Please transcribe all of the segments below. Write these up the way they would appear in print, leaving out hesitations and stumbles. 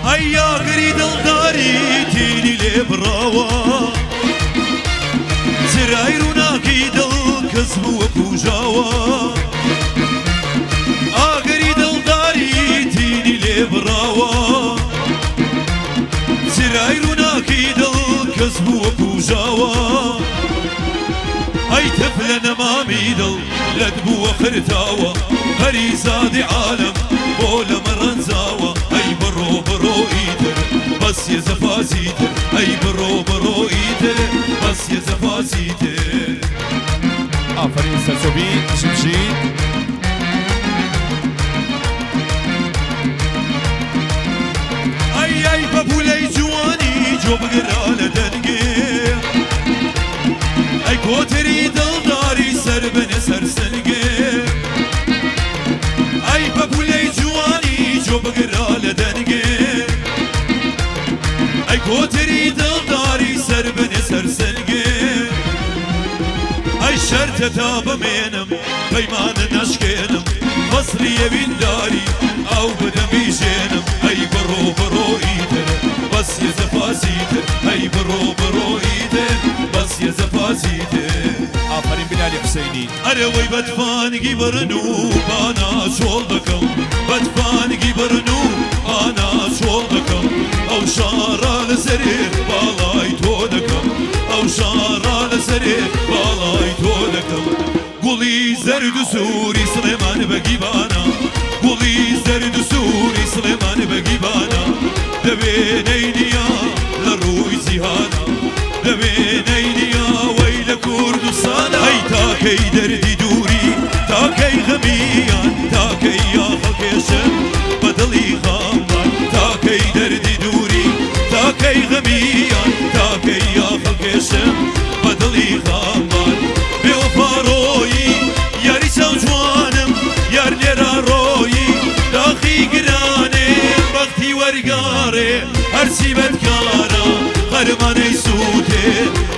ئەی یاگری دڵداری تینی لێ بڕاوە چرای ڕووناکی دڵ کز بووە کوژاوە ئاگری دڵداری تینی لێ بڕاوە چرای ڕووناکی دڵ کز بووە کوژاوە ئەی تف لە نەمامی دڵ لەت بووە خرتاوە پەریزادی عالەم بۆ لەمە ڕەنجاوە ئەی بڕۆ بڕۆ ئیتر بەس یە جەفا چیتر ئەی بڕۆ بڕۆ ئیتر بەس یە جەفا چیتر. ئافەرین سەرچۆپی شمشیر. ئەی ئەی پەپوولەی جوانی جۆ بگرە لە دەنگێ ئەی کۆتری دڵداری سەر بنێ سەر سنگێ ئەی پەپوولەی جوانی جۆ بگرە لە دەنگێ ئەی کۆتری دڵداری سەر بنێ سەر سنگێ ئەی شەرتە تا بمێنم پەیمانە نەشکێنم فەسڵی ئەوینداری ئاو بدەم بیژێنم ئەی بڕۆ بڕۆ ئیتر بەس یە جەفا چیتر ئەی بڕۆ بڕۆ ئیتر بەس یە جەفا چیتر. ئافەرین بلالی حوسەینی. ئەرێ وەی بەتفانگی بڕن و بانا چۆڵ دەکەم بەتفانگی بڕن و بانا چۆڵ دەکەم ئەو شاڕە لە سەرێ باڵای تۆ دەکەم ئەو شاڕە لە سەرێ باڵای تۆ دەکەم گوڵی زەرد و سووری سڵێمان بەگی بانا گوڵی زەرد و سووری سڵێمان بەگی بانا دەوێ نەینیا لە ڕووی جیهانا دەوێ نەینیا وەی لە کوردستانا. ئەی تاکەی دەردی دووری تاکەی غەمیان تاکەی یاخەکێشم بە دڵی خاممان تاکەی دەردی دووری تاکەی غەمیان تاکەی یاخەکێشم بە دڵی خاممان بێوەفا ڕۆیی یاری چاو جوانم یار لێرە ڕۆیی داخی گرانێ بەختی وەرگاڕێ هەرچی بەدکارە خەرمانەی سووتێ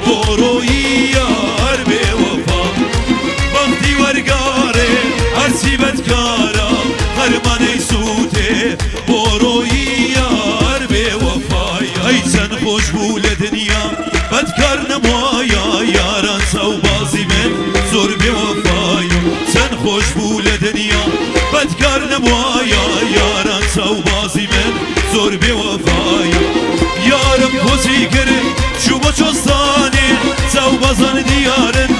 بۆ ڕۆیی یار بێوەفا بەختی وەرگاڕێ هەرچی بەدکارە خەرمانەی سووتێ بۆ ڕۆیی یار بێوەفای ئەی چەند خۆش بوو لە دنیا بەدکار نەبوایە یاران چاوبازی من زۆر بێوەفایە چەند خۆش بوو لە دنیا بەدکار نەبوایە یاران چاوبازی من زۆر بێوەفایە یارم کۆچی کرد چوو بۆ چۆستانێ چاوبازان دیارن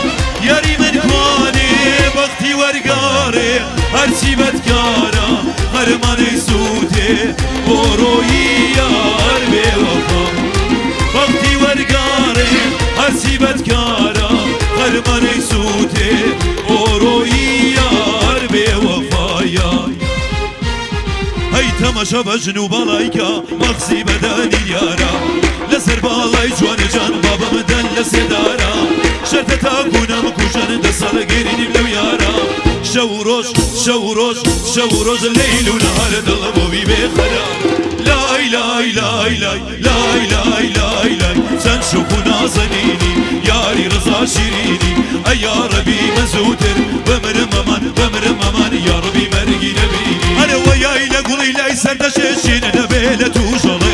یاری من کوانێ بەختی وەرگاڕێ هەرچی بەدکارە خەرمانەی سووتێ بۆ ڕۆیی یار بێوەفا بەختی وەرگاڕێ هەرچی بەدکارە خەرمانەی سووتێ بۆ ڕۆیی یار بێوەفایە. هەی تەمەشا بە ژن و باڵای کە مەخزی بەدەنی دیارە لەسەر باڵای جوانە جان بابم دەن لە سێدارە شەرتە تا گونەم کوژن دە ساڵ گەرینیم لەو یارە شەو و ڕۆژ شەو و ڕۆژ شەو و ڕۆژ لەیل و نەهار دڵ بۆ وی بێخەرە لای لای لای لای لای لای لای لای چەند شوخ و نازەنینی یاری ڕەزا شیرینی ئەی یاڕەبی من زووتر بمرم ئەمان بمرم ئەمان یاڕەبی مەرگی نەبینی ئەرێ وەیای لە گوڵی لای سەردەشێ شین نەبێ لە تووژەڵم.